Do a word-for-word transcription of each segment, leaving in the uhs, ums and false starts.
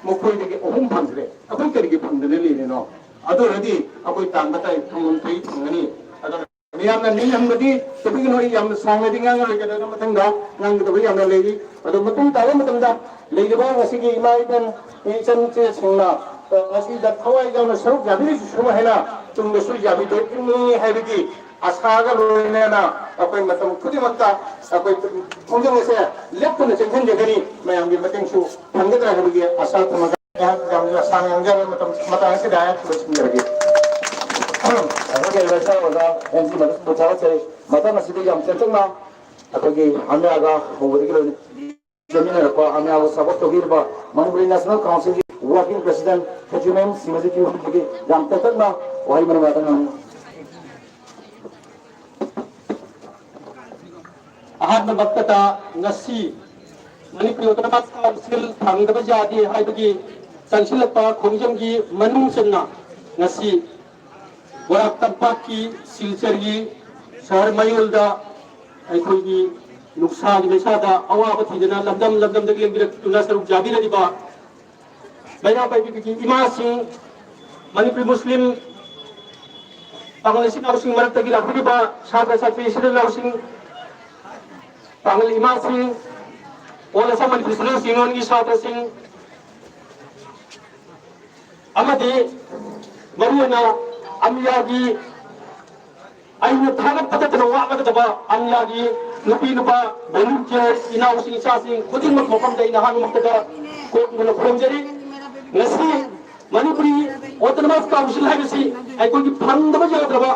ꯃꯈꯣꯏꯗꯒꯤ ꯑꯍꯨꯝ ꯐꯪꯈ꯭ꯔꯦ, ꯑꯩꯈꯣꯏ ꯀꯔꯤꯒꯤ ꯐꯪꯗꯅ ꯂꯩꯔꯤꯅꯣ? ꯑꯗꯨ ꯑꯣꯏꯔꯗꯤ ꯑꯩꯈꯣꯏ ꯇꯥꯡ ꯇꯥꯏ ꯐꯪꯐꯝ ꯊꯣꯛꯏ ꯐꯪꯒꯅꯤ꯫ ꯑꯗꯨꯅ ꯃꯌꯥꯝꯅ ꯅꯤꯡꯍꯟꯕꯗꯤ ꯀꯩꯗꯧꯒꯤꯅꯣ? ꯑꯩ ꯌꯥꯝꯅ ꯁꯥꯡꯅꯗꯤ ꯉꯥꯡꯉꯔꯣꯏꯒꯦ, ꯑꯗꯨꯅ ꯃꯊꯪꯗ ꯉꯥꯡꯒꯗꯕ ꯌꯥꯝꯅ ꯂꯩꯔꯤ꯫ ꯑꯗꯣ ꯃꯇꯨꯡ ꯇꯥꯕ ꯃꯇꯝꯗ ꯂꯩꯔꯤꯕ ꯉꯁꯤꯒꯤ ꯏꯃꯥ ꯏꯕꯦꯟ ꯏꯆꯟ ꯏꯆꯦꯁꯤꯡꯅ, ꯑ, ꯉꯁꯤꯗ ꯊꯋꯥꯏ ꯌꯥꯎꯅ ꯁꯔꯨꯛ ꯌꯥꯕꯤꯔꯤꯁꯤꯁꯨ ꯍꯥꯏꯅ ꯇꯨꯡꯗꯁꯨ ꯌꯥꯕꯤꯗꯣꯏꯅꯤ ꯍꯥꯏꯕꯒꯤ ꯑꯁꯥꯒ ꯂꯣꯏꯅꯅ ꯑꯩꯈꯣꯏ ꯃꯇꯝ ꯈꯨꯗꯤꯡꯃꯛꯇ ꯑꯩꯈꯣꯏ ꯈꯣꯡꯖꯪ ꯑꯁꯦ ꯂꯦꯞꯇꯅ ꯆꯦꯟꯁꯤꯟꯖꯒꯅꯤ꯫ ꯃꯌꯥꯝꯒꯤ ꯃꯇꯦꯡꯁꯨ ꯐꯪꯒꯗ꯭ꯔꯥ ꯍꯥꯏꯕꯒꯤ ꯑꯁꯥ ꯊꯝꯃꯒ ꯑꯩꯍꯥꯛ ꯌꯥꯝꯅ ꯁꯥꯡꯅ ꯉꯥꯡꯖꯔꯣꯏ꯫ ꯃꯇꯝ, ꯃꯇꯥꯡ ꯑꯁꯤꯗ ꯑꯩꯍꯥꯛ ꯂꯣꯏꯁꯤꯟꯖꯔꯒꯦ꯫ ꯑꯩꯈꯣꯏꯒꯤ ꯂꯩꯀꯥꯏ ꯑꯣꯖꯥ ꯑꯦꯟ ꯖꯤ ꯃꯅꯤꯄꯨꯔ ꯊꯥꯒꯠꯆꯔꯤ꯫ ꯃꯊꯪ ꯑꯁꯤꯗ ꯌꯥꯝ ꯇꯦꯟꯇꯛꯅ ꯑꯩꯈꯣꯏꯒꯤ ꯑꯃꯌꯥꯒ ꯍꯧꯕꯗꯒꯤ ꯂꯣꯏꯅ ꯆꯦꯟꯃꯤꯟꯅꯔꯛꯄ, ꯑꯃꯌꯥꯕꯨ ꯁꯄꯣꯔꯠ ꯇꯧꯕꯤꯔꯤꯕ ꯃꯅꯤꯄꯨꯔꯤ ꯅꯦꯁꯅꯦꯜ ꯀꯥꯎꯟꯁꯤꯜꯒꯤ ꯋꯥꯔꯀꯤꯡ ꯄ꯭ꯔꯦꯁꯤꯗꯦꯟꯠ ꯈꯦꯇ꯭ꯔꯤꯃꯌꯨꯝ ꯁꯤꯃꯖꯤꯠꯀꯤ ꯍꯨꯏꯗꯒꯤ ꯌꯥꯝ ꯇꯦꯟꯇꯛꯅ ꯋꯥꯍꯩ ꯃꯔꯤ ꯃꯉꯥꯇꯪ ꯉꯥꯡꯉꯤ꯫ ꯑꯍꯥꯟꯕꯃꯛꯇꯗ ꯉꯁꯤ ꯃꯅꯤꯄꯨꯔ ꯑꯣꯇꯣꯅꯣꯃꯁ ꯀꯥꯎꯟꯁꯤꯜ ꯐꯪꯗꯕ ꯌꯥꯗꯦ ꯍꯥꯏꯕꯒꯤ ꯆꯪꯁꯤꯜꯂꯛꯄ ꯈꯣꯡꯖꯪꯒꯤ ꯃꯅꯨꯡ ꯆꯟꯅ ꯉꯁꯤ ꯕꯣꯔꯥꯛ ꯇꯝꯄꯥꯛꯀꯤ ꯁꯤꯜꯆꯔꯒꯤ ꯁꯍꯔ ꯃꯌꯣꯜꯗ ꯑꯩꯈꯣꯏꯒꯤ ꯅꯨꯡꯁꯥꯒꯤ ꯃꯩꯁꯥꯗ ꯑꯋꯥꯕ ꯊꯤꯗꯅ ꯂꯝꯗꯝ ꯂꯝꯗꯝꯗꯒꯤ ꯂꯦꯡꯕꯤꯔꯛꯇꯨꯅ ꯁꯔꯨꯛ ꯌꯥꯕꯤꯔꯤꯕ ꯃꯩꯔꯥ ꯄꯥꯏꯕꯤꯒꯤ ꯏꯃꯥꯁꯤꯡ, ꯃꯅꯤꯄꯨꯔꯤ ꯃꯨꯁꯂꯤꯝ ꯄꯥꯉꯜ ꯏꯆꯤꯟ ꯏꯅꯥꯎꯁꯤꯡ ꯃꯔꯛꯇꯒꯤ ꯂꯥꯛꯄꯤꯔꯤꯕ ꯁꯥꯇ꯭ꯔ ꯁꯥꯇ꯭ꯔꯤ ꯏꯆꯤꯟ ꯏꯅꯥꯎꯁꯤꯡ, ꯄꯥꯉꯜ ꯏꯃꯥꯁꯤꯡ, ꯑꯣꯜ ꯑꯁꯥꯝ ꯃꯅꯤꯄꯨꯔꯤ ꯁ꯭ꯇꯨꯗꯦꯟꯠꯁ ꯌꯨꯅꯤꯌꯟꯒꯤ ꯁꯥꯇ꯭ꯔꯁꯤꯡ ꯑꯃꯗꯤ ꯃꯔꯨꯑꯣꯏꯅ ꯑꯃꯤꯌꯥꯒꯤ ꯑꯩꯅ ꯊꯥꯒꯠꯄꯗ ꯋꯥꯠꯂꯒꯗꯕ ꯑꯃꯤꯌꯥꯒꯤ ꯅꯨꯄꯤ ꯅꯨꯄꯥ ꯚꯣꯂꯨꯟꯇꯤꯌꯔ ꯏꯅꯥꯎꯁꯤꯡ ꯏꯆꯥꯁꯤꯡ ꯈꯨꯗꯤꯡꯃꯛ ꯃꯐꯝꯗ ꯑꯩꯅ ꯑꯍꯥꯟꯕꯃꯛꯇꯗ ꯀꯣꯛ ꯊꯣꯡꯅ ꯈꯨꯔꯨꯝꯖꯔꯤ꯫ ꯉꯁꯤ ꯃꯅꯤꯄꯨꯔꯤ ꯑꯣꯇꯣꯅꯣꯃꯁ ꯀꯥꯎꯟꯁꯤꯜ ꯍꯥꯏꯕꯁꯤ ꯑꯩꯈꯣꯏꯒꯤ ꯐꯪꯗꯕ ꯌꯥꯗ꯭ꯔꯕ,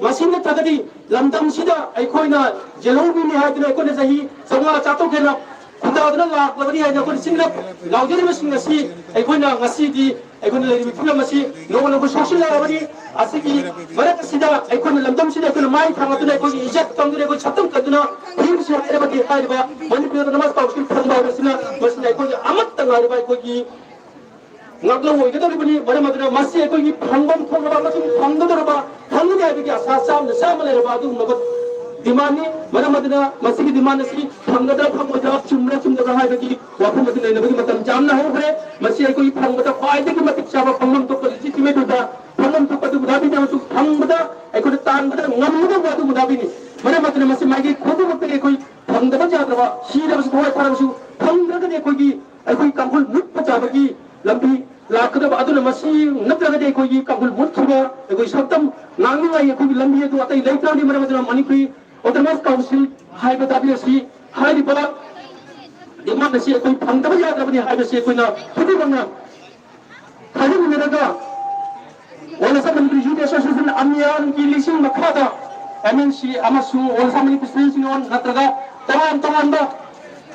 ꯃꯁꯤ ꯅꯠꯇ꯭ꯔꯒꯗꯤ ꯂꯝꯗꯝꯁꯤꯗ ꯑꯩꯈꯣꯏꯅ ꯖꯦꯜꯍꯧꯕꯤꯅꯤ ꯍꯥꯏꯗꯨꯅ ꯑꯩꯈꯣꯏꯅ ꯆꯍꯤ ꯆꯥꯝꯃꯉꯥ ꯆꯥꯇ꯭ꯔꯨꯛ ꯍꯦꯟꯅ ꯈꯨꯟꯗꯥꯗꯨꯅ ꯂꯥꯛꯂꯕꯅꯤ ꯍꯥꯏꯅ ꯑꯩꯈꯣꯏꯅ ꯆꯤꯡꯅ ꯂꯥꯎꯖꯔꯤꯕꯁꯤꯡ ꯑꯁꯤ ꯑꯩꯈꯣꯏꯅ ꯉꯁꯤꯗꯤ ꯑꯩꯈꯣꯏꯅ ꯂꯩꯔꯤꯕ ꯐꯤꯕꯝ ꯑꯁꯤ ꯅꯣꯡꯃ ꯅꯣꯡꯃ ꯁꯣꯛꯆꯤꯜꯂꯛꯂꯕꯅꯤ꯫ ꯑꯁꯤꯒꯤ ꯃꯔꯛ ꯑꯁꯤꯗ ꯑꯩꯈꯣꯏꯅ ꯂꯝꯗꯝꯁꯤꯗ ꯑꯩꯈꯣꯏꯅ ꯃꯥꯏ ꯊꯥꯡꯒꯠꯇꯨꯅ ꯑꯩꯈꯣꯏꯒꯤ ꯏꯖꯠ ꯀꯟꯗꯨꯅ ꯑꯩꯈꯣꯏ ꯁꯛꯇꯝ ꯀꯟꯗꯨꯅ ꯍꯤꯡꯁꯤ ꯍꯥꯏꯔꯕꯗꯤ ꯍꯥꯏꯔꯤꯕ ꯃꯅꯤꯄꯨꯔꯗ ꯅꯃꯥꯖ ꯄꯥꯎꯁꯤꯡ ꯐꯪꯕ ꯍꯥꯏꯕꯁꯤꯅ ꯃꯁꯤꯅ ꯑꯩꯈꯣꯏꯒꯤ ꯑꯃꯠꯇ ꯉꯥꯏꯔꯕ ꯑꯩꯈꯣꯏꯒꯤ ꯉꯥꯛꯂꯧ ꯑꯣꯏꯒꯗꯧꯔꯤꯕꯅꯤ꯫ ꯃꯔꯝ ꯑꯗꯨꯅ ꯃꯁꯤ ꯑꯩꯈꯣꯏꯒꯤ ꯐꯪꯐꯝ ꯊꯣꯛꯂꯕ ꯑꯃꯁꯨꯡ ꯐꯪꯒꯗꯧꯔꯕ, ꯐꯪꯒꯅꯤ ꯍꯥꯏꯕꯒꯤ ꯑꯁꯥ ꯆꯥꯝꯗ ꯆꯥꯝꯃ ꯂꯩꯔꯕ ꯑꯗꯨꯒꯨꯝꯂꯕ ꯗꯤꯃꯥꯟꯅꯤ꯫ ꯃꯔꯝ ꯑꯗꯨꯅ ꯃꯁꯤꯒꯤ ꯗꯤꯃꯥꯟ ꯑꯁꯤ ꯐꯪꯒꯗ꯭ꯔꯥ ꯐꯪꯉꯣꯏꯗ꯭ꯔꯥ, ꯆꯨꯝꯕ꯭ꯔꯥ ꯆꯨꯝꯗꯕ꯭ꯔꯥ ꯍꯥꯏꯕꯒꯤ ꯋꯥꯐꯝ ꯑꯗꯨ ꯅꯩꯅꯕꯒꯤ ꯃꯇꯝ ꯌꯥꯝꯅ ꯍꯧꯈ꯭ꯔꯦ꯫ ꯃꯁꯤ ꯑꯩꯈꯣꯏꯒꯤ ꯐꯪꯕꯗ ꯈ꯭ꯋꯥꯏꯗꯒꯤ ꯃꯇꯤꯛ ꯆꯥꯕ ꯐꯪꯐꯝ ꯊꯣꯛꯄ ꯂꯦꯖꯤꯇꯤꯃꯦꯠ ꯑꯣꯏꯕ ꯐꯪꯐꯝ ꯊꯣꯛꯄ ꯑꯗꯨ ꯃꯨꯗꯥꯕꯤꯅꯤ ꯑꯃꯁꯨꯡ ꯐꯪꯕꯗ ꯑꯩꯈꯣꯏꯅ ꯇꯥꯟꯕꯗ ꯉꯝꯒꯗꯕ ꯑꯗꯨ ꯃꯨꯗꯥꯕꯤꯅꯤ꯫ ꯃꯔꯝ ꯑꯗꯨꯅ ꯃꯁꯤ ꯃꯥꯏꯀꯩ ꯈꯨꯗꯤꯡꯃꯛꯇꯒꯤ ꯑꯩꯈꯣꯏ ꯐꯪꯗꯕ ꯌꯥꯗ꯭ꯔꯕ, ꯁꯤꯔꯕꯁꯨ ꯊꯋꯥꯏ ꯐꯥꯔꯕꯁꯨ ꯐꯪꯗ꯭ꯔꯒꯗꯤ ꯑꯩꯈꯣꯏꯒꯤ ꯑꯩꯈꯣꯏ ꯀꯥꯡꯈꯨꯜ ꯃꯨꯠꯄ ꯆꯥꯕꯒꯤ ꯂꯝꯕꯤ ꯂꯥꯛꯀꯗꯕ꯫ ꯑꯗꯨꯅ ꯃꯁꯤ ꯅꯠꯇ꯭ꯔꯒꯗꯤ ꯑꯩꯈꯣꯏꯒꯤ ꯀꯥꯡꯈꯨꯜ ꯃꯨꯠꯈꯤꯕ, ꯑꯩꯈꯣꯏ ꯁꯛꯇꯝ ꯉꯥꯡꯅꯤꯡꯉꯥꯏ ꯑꯩꯈꯣꯏꯒꯤ ꯂꯝꯕꯤ ꯑꯗꯨ ꯑꯇꯩ ꯂꯩꯇ꯭ꯔꯕꯗꯤ꯫ ꯃꯔꯝ ꯑꯗꯨꯅ ꯃꯅꯤꯄꯨꯔꯤ ꯑꯣꯇꯣꯅꯣꯃꯁ ꯀꯥꯎꯟꯁꯤꯜ ꯍꯥꯏꯕ ꯇꯥꯕꯤ ꯑꯁꯤ ꯍꯥꯏꯔꯤꯕ ꯗꯤꯃꯥꯟ ꯑꯁꯤ ꯑꯩꯈꯣꯏ ꯐꯪꯗꯕ ꯌꯥꯗ꯭ꯔꯕꯅꯤ ꯍꯥꯏꯕꯁꯤ ꯑꯩꯈꯣꯏꯅ ꯈꯨꯗꯤꯡꯃꯛꯅ ꯈꯥꯏꯖꯤꯟꯃꯤꯟꯅꯔꯒ All Assam Manipuri Youth Association ꯑꯃꯤꯌꯥꯟꯒꯤ ꯂꯤꯁꯤꯡ ꯃꯈꯥꯗ ꯑꯦꯝ ꯑꯦꯟ ꯁꯤ ꯑꯃꯁꯨꯡ All Assam Manipuri Students Union ꯅꯠꯇ꯭ꯔꯒ ꯇꯣꯉꯥꯟ ꯇꯣꯉꯥꯟꯕ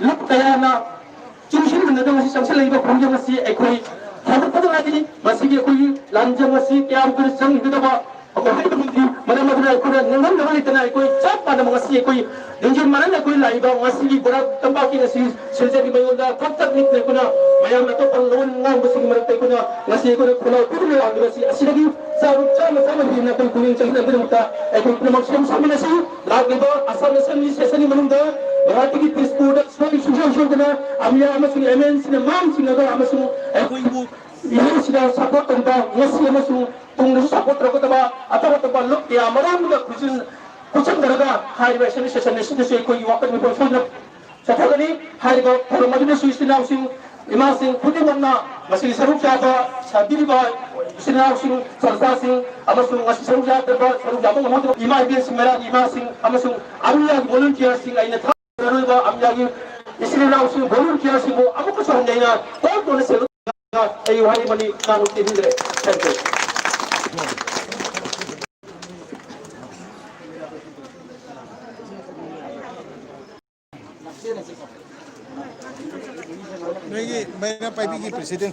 ꯂꯨꯞ ꯀꯌꯥꯅ ꯆꯨꯡꯁꯤꯟꯅꯗꯨꯅ ꯉꯁꯤ ꯆꯪꯁꯤꯜꯂꯛꯂꯤꯕ ꯈꯣꯡꯖꯪ ꯑꯁꯤ ꯑꯩꯈꯣꯏ ꯍꯧꯒꯠꯄꯗ ꯉꯥꯏꯔꯤ꯫ ꯃꯁꯤꯒꯤ ꯑꯩꯈꯣꯏꯒꯤ ꯂꯥꯟꯖꯪ ꯑꯁꯤ ꯀꯌꯥꯝ ꯀꯨꯏꯅ ꯆꯪꯒꯗꯕ ꯑꯩꯈꯣꯏ ꯍꯥꯏꯕ ꯉꯝꯗ꯭ꯔꯤ꯫ ꯃꯔꯝ ꯑꯗꯨꯅ ꯑꯩꯈꯣꯏꯅ ꯅꯤꯡꯍꯟꯅꯕ ꯂꯩꯇꯅ ꯑꯩꯈꯣꯏ ꯆꯞ ꯃꯥꯟꯅꯕ ꯉꯁꯤ ꯑꯩꯈꯣꯏ ꯂꯤꯡꯖꯦꯜ ꯃꯥꯟꯅꯅ ꯑꯩꯈꯣꯏ ꯂꯥꯛꯏꯕ ꯉꯁꯤꯒꯤ ꯕꯣꯔꯥ ꯇꯝꯄꯥꯛꯀꯤ ꯉꯁꯤ ꯁꯤꯜꯆꯔꯒꯤ ꯃꯌꯣꯟꯗ ꯊꯣꯛ ꯆꯠꯅꯤꯡꯗꯅ ꯑꯩꯈꯣꯏꯅ ꯃꯌꯥꯝꯅ ꯑꯇꯣꯞꯄ ꯂꯣꯟ ꯉꯥꯡꯕꯁꯤꯡꯒꯤ ꯃꯔꯛꯇ ꯑꯩꯈꯣꯏꯅ ꯉꯁꯤ ꯑꯩꯈꯣꯏꯅ ꯈꯣꯜꯂꯥꯎ ꯄꯤꯗꯨꯅ ꯂꯥꯛꯂꯤꯕ ꯑꯁꯤ ꯑꯁꯤꯗꯒꯤ ꯆꯥꯔꯨꯛ ꯆꯥꯝꯃ ꯆꯥꯝꯃ ꯍꯦꯟꯅ ꯑꯩꯈꯣꯏ ꯄꯨꯛꯅꯤꯡ ꯆꯪꯁꯤꯟꯅꯕꯒꯤꯗꯃꯛꯇ ꯑꯩꯈꯣꯏ ꯄꯨꯝꯅꯃꯛ ꯁꯦꯝ ꯁꯥꯃꯤꯟꯅꯁꯤ꯫ ꯂꯥꯛꯂꯤꯕ ꯑꯁꯥꯝ ꯑꯦꯁꯦꯝꯕ꯭ꯂꯤ ꯁꯦꯁꯟꯒꯤ ꯃꯅꯨꯡꯗ ꯒꯨꯋꯥꯍꯥꯇꯤꯒꯤ ꯇꯦꯖꯄꯨꯔꯗ ꯁꯣꯏ ꯁꯨꯡꯁꯣꯏ ꯁꯣꯏꯗꯅ ꯑꯃꯤꯌꯥ ꯑꯃꯁꯨꯡ ꯑꯦꯝ ꯑꯦꯟ ꯁꯤꯅ ꯃꯥꯡ ꯆꯤꯡꯂꯒ ꯑꯃꯁꯨꯡ ꯑꯩꯈꯣꯏꯕꯨ ꯏꯍꯧꯁꯤꯗ ꯁꯄꯣꯔꯠ ꯇꯧꯕ ꯉꯁꯤ ꯑꯃꯁꯨꯡ ꯇꯨꯡꯗꯁꯨ ꯁꯄꯣꯔꯠ ꯇꯧꯔꯛꯀꯗꯕ ꯑꯇꯣꯞ ꯑꯇꯣꯞꯄ ꯂꯨꯞ ꯀꯌꯥ ꯃꯔꯨꯝꯗ ꯈꯨꯠꯁꯤꯟ ꯈꯨꯠꯁꯝꯅꯔꯒ ꯍꯥꯏꯔꯤꯕ ꯑꯦꯁꯦꯝꯕ꯭ꯂꯤ ꯁꯦꯁꯟ ꯑꯁꯤꯗꯁꯨ ꯑꯩꯈꯣꯏꯒꯤ ꯋꯥꯈꯜ ꯃꯤꯐꯝ ꯁꯣꯏꯗꯅ ꯆꯠꯊꯒꯅꯤ꯫ ꯍꯥꯏꯔꯤꯕ ꯊꯧꯔꯝ ꯑꯗꯨꯗꯁꯨ ꯏꯆꯤꯜ ꯏꯅꯥꯎꯁꯤꯡ, ꯏꯃꯥꯁꯤꯡ ꯈꯨꯗꯤꯡꯃꯛꯅ ꯃꯁꯤꯒꯤ ꯁꯔꯨꯛ ꯌꯥꯕ ꯁꯥꯕꯤꯔꯤꯕ ꯏꯆꯤꯜ ꯏꯅꯥꯎꯁꯤꯡ, ꯁꯪꯁꯊꯥꯁꯤꯡ ꯑꯃꯁꯨꯡ ꯉꯁꯤ ꯁꯔꯨꯛ ꯌꯥꯗꯕ, ꯁꯔꯨꯛ ꯌꯥꯕ ꯉꯝꯍꯧꯗꯕ ꯏꯃꯥ ꯏꯕꯦꯟꯁꯤꯡ, ꯃꯩꯔꯥꯒꯤ ꯏꯃꯥꯁꯤꯡ ꯑꯃꯁꯨꯡ ꯑꯃꯤꯌꯥꯒꯤ ꯚꯣꯂꯨꯟꯇꯤꯌꯔꯁꯤꯡ, ꯑꯩꯅ ꯊꯥꯖꯔꯣꯏꯕ ꯑꯃꯤꯌꯥꯒꯤ ꯏꯆꯤꯜ ꯏꯅꯥꯎꯁꯤꯡ, ꯚꯣꯂꯨꯟꯇꯤꯌꯔꯁꯤꯡꯕꯨ ꯑꯃꯨꯛꯀꯁꯨ ꯍꯟꯅ ꯑꯩꯅ ꯀꯣꯛ ꯇꯣꯟꯅ ꯁꯦꯜ ꯑꯩ ꯋꯥꯍꯩ ꯑꯃꯅꯤ ꯉꯥꯡꯕ ꯇꯦꯟꯖꯔꯦ꯫ Thank you꯫ ꯅꯣꯏꯒꯤ ꯃꯩꯔꯥ ꯄꯥꯏꯕꯤꯒꯤ president꯫